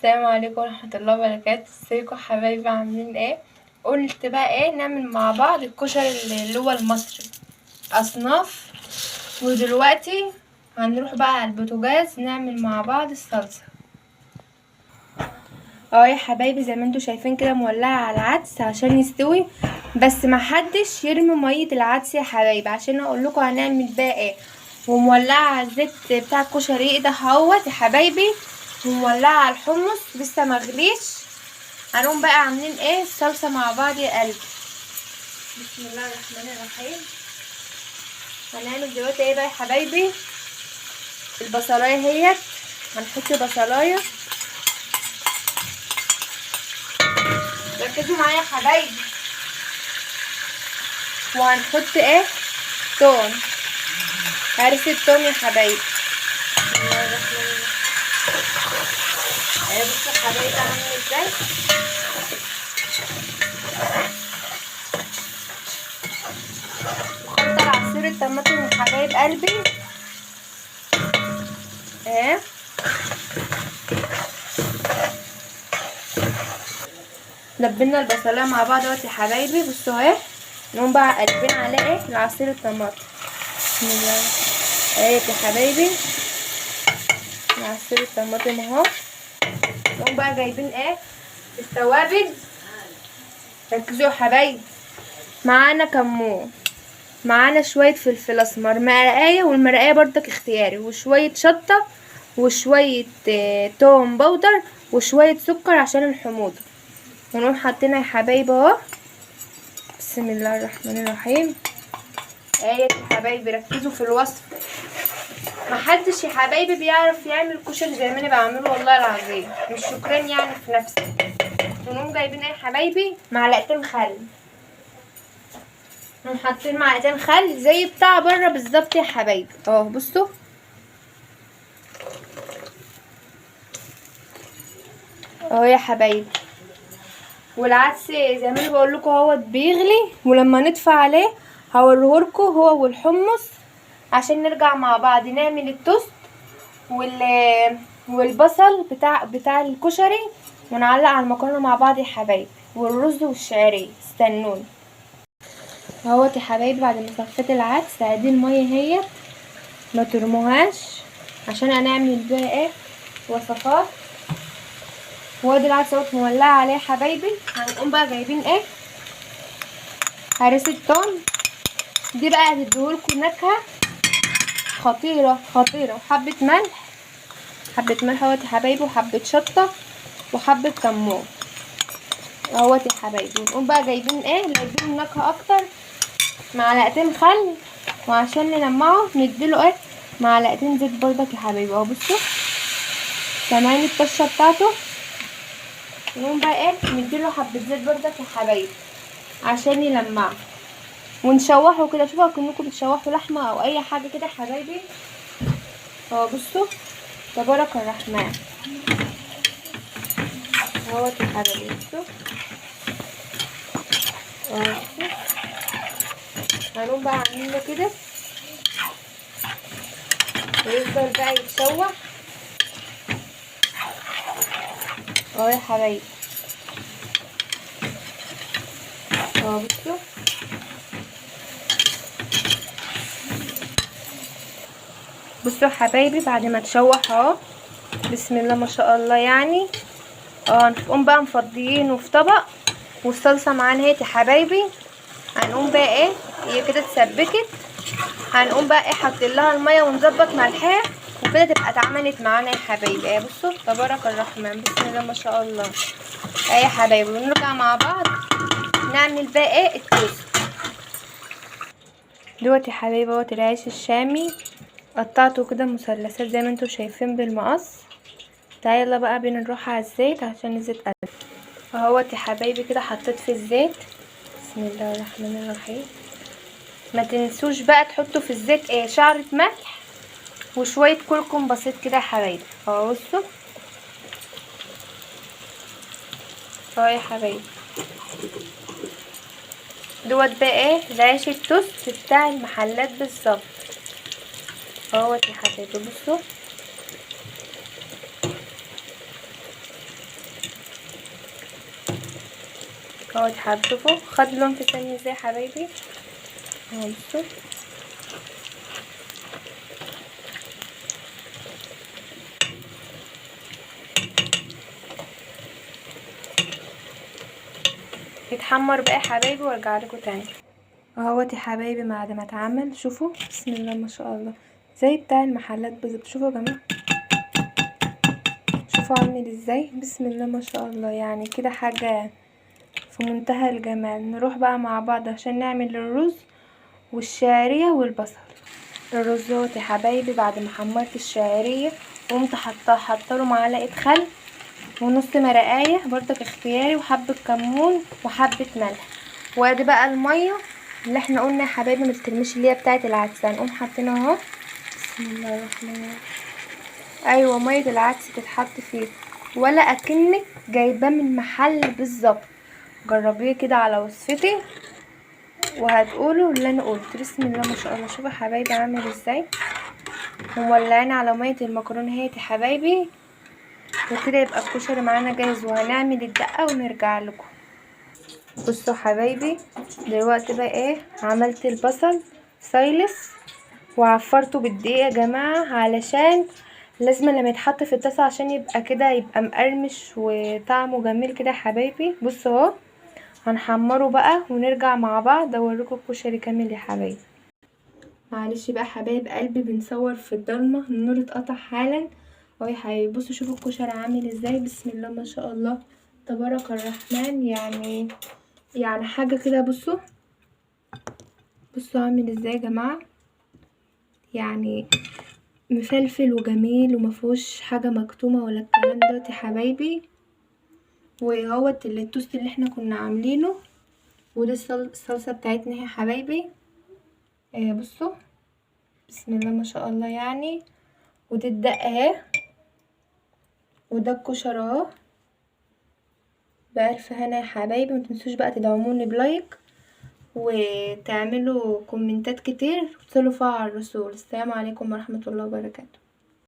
السلام عليكم ورحمة الله وبركاته. ازيكم حبايبي، عاملين ايه؟ قلت بقى ايه نعمل مع بعض الكشري اللي هو المصري اصناف. ودلوقتي هنروح بقى على البوتاجاز نعمل مع بعض الصلصة. اهو يا حبايبي زي ما انتوا شايفين كده مولعة على العدس عشان يستوي، بس ما حدش يرمي مية العدس يا حبايبي عشان اقول لكم هنعمل بقى ايه. ومولعة على الزيت بتاع الكشري ايه ده اهوت يا حبايبي، ومولعة على الحمص لسه مغليش. هنقوم بقى عاملين ايه الصلصة مع بعض يا قلبي. بسم الله الرحمن الرحيم. هنعمل دلوقتي ايه بقى يا حبايبي؟ البصلايه اهيت، هنحط بصلايه. ركزوا معايا يا حبايبي. وهنحط ايه؟ توم، هرسة توم يا حبايبي. بسم الله الرحمن الرحيم. اهي بصوا يا حبايبي عامل ازاي. وخلطة عصير الطماطم يا حبايب قلبي اهي. لبنا البصلايه مع بعض اهوت يا حبايبي. بصوا اهي، نقوم بقى قلبين عليه ايه العصير الطماطم. بسم الله اهي يا حبايبي عصير الطماطم اهو. نقوم بقى جايبين ايه التوابل. ركزوا يا حبايبي، معانا كمون، معانا شوية فلفل اسمر، مرقايه، والمرقايه برضك اختياري، وشوية شطه، وشوية توم بودر، وشوية سكر عشان الحموضة. ونقوم حاطينها يا حبايبي اهو. بسم الله الرحمن الرحيم. اهي يا حبايبي ركزوا في الوصف. محدش يا حبايبي بيعرف يعمل كشري زي ما انا بعمله والله العظيم، مش شكران يعني في نفسي. ونقوم جايبين ايه يا حبايبي؟ معلقتين خل. نقوم حاطين معلقتين خل زي بتاع بره بالظبط يا حبايبي اهو. بصوا اهو يا حبايبي. والعدس زي ما انا بقول لكم اهوت بيغلي، ولما ندفع عليه هوريهولكوا هو والحمص عشان نرجع مع بعض نعمل التوست والبصل بتاع الكشري، ونعلق على المكرونه مع بعض يا حبايبي، والرز والشعريه. استنوني اهوت يا حبايبي. بعد ما صفيت العدس ادي المية اهي، ما ترموهاش عشان هنعمل بيها ايه وصفات. وادي العدس اهوت مولعه عليه يا حبايبي. هنقوم بقى جايبين ايه هرسة توم، دي بقى هتديهولكوا نكهة خطيرة خطيرة. وحبه ملح، حبه ملح اهوت يا حبايبي، وحبه شطه، وحبه كمون اهوت يا حبايبي. ونقوم بقى جايبين ايه نديله نكهة اكتر، معلقتين خل، وعشان نلمعه نديله ايه معلقتين زيت بردك يا حبايبي اهو. بصوا كمان الطشه بتاعته. نقوم بقى ايه نديله حبه زيت بردك يا حبايبي عشان يلمعه، ونشوحه كده. شوفوا كأنكم بتشوحوا لحمه او اي حاجة كده يا حبايبي اهو. بصوا تبارك الرحمن اهوت يا حبايبي. بصوا اهو، هنقوم بقى عاملين له كده ويفضل بقى يتشوح اهو يا حبايبي اهو. بصوا بصوا يا حبايبي بعد ما تشوح اهو، بسم الله ما شاء الله يعني نقوم بقى مفضيينه في طبق، والصلصه معانا اهي يا حبايبي. هنقوم بقى ايه هي كده اتسبكت، هنقوم بقى ايه حاطين لها المية ونظبط ملحها وكده تبقى اتعملت معانا يا حبايبي اهي. بصوا تبارك الرحمن، بسم الله ما شاء الله اهي يا حبايبي. ونرجع مع بعض نعمل بقى ايه التوست دوت يا حبايبي اهوت. العيش الشامي قطعته كده مثلثات زي ما انتم شايفين بالمقص. تعالى يلا بقى بينا نروح على الزيت عشان الزيت قلب اهوت يا حبايبي. كده حطيت في الزيت، بسم الله الرحمن الرحيم. ما تنسوش بقى تحطوا في الزيت ايه شعرة ملح وشوية كركم بسيط كده يا حبايبي اهو. بصوا اهو يا حبايبي دوت بقى ايه العيش التوست بتاع المحلات بالظبط اهوت يا حبايبي. بصوا اهو شوفوا خد لون في ثانية ازاي يا حبايبي. اهو بصوا يتحمر بقى يا حبايبي وارجع لكم تاني. اهوت يا حبايبي بعد ما اتعمل، شوفوا بسم الله ما شاء الله زي بتاع المحلات بالظبط. شوفوا يا جماعة، شوفوا عامل ازاي، بسم الله ما شاء الله، يعني كده حاجة في منتهى الجمال. نروح بقى مع بعض عشان نعمل الرز والشعريه والبصل. الرز اهوت يا حبايبي بعد ما حمرت الشعرية قمت حاطه له معلقه خل ونص مرقايه برضك اختياري، وحبه كمون وحبه ملح. وادي بقى المية اللي احنا قلنا يا حبايبي ما تترميش، اللي هي بتاعه العدس، هنقوم حاطينها اهو. بسم الله الرحمن الرحيم. ايوه مية العدس تتحط فيه، ولا اكنك جايباه من محل بالظبط. جربيه كده على وصفتي وهتقولوا اللي انا قلت. بسم الله ما شاء الله، شوفوا يا حبايبي عامل ازاي. ومولعين على مية المكرونه اهي يا حبايبي. وكده يبقى الكشري معانا جاهز، وهنعمل الدقة ونرجع لكم. بصوا حبايبي دلوقتي بقى ايه، عملت البصل سايلس وعفرته بالدقيق يا جماعة، علشان لازم لما يتحط في الطاسه عشان يبقى كده، يبقى مقرمش وطعمه جميل كده يا حبايبي. بصوا اهو هنحمره بقى ونرجع مع بعض اوريكم الكشري كامل يا حبايبي. معلش بقى حبايب قلبي بنصور في الضلمة، النور اتقطع حالا اهو يا حبايبي. بصوا شوفوا الكشري عامل ازاي، بسم الله ما شاء الله تبارك الرحمن، يعني حاجة كده. بصوا بصوا عامل ازاي يا جماعة، يعني مفلفل وجميل ومفيهوش حاجة مكتومة ولا الكلام دوت يا حبايبي. وهوت التوست اللي احنا كنا عاملينه، وده الصلصه بتاعتنا يا حبايبي. بصوا بسم الله ما شاء الله يعني. ودي الدقة اهي، وده الكشري اهو. بألف هنا يا حبايبي. متنسوش بقى تدعموني ب like وتعملوا كومنتات كتير وتصلوا فيها على الرسول. السلام عليكم ورحمة الله وبركاته.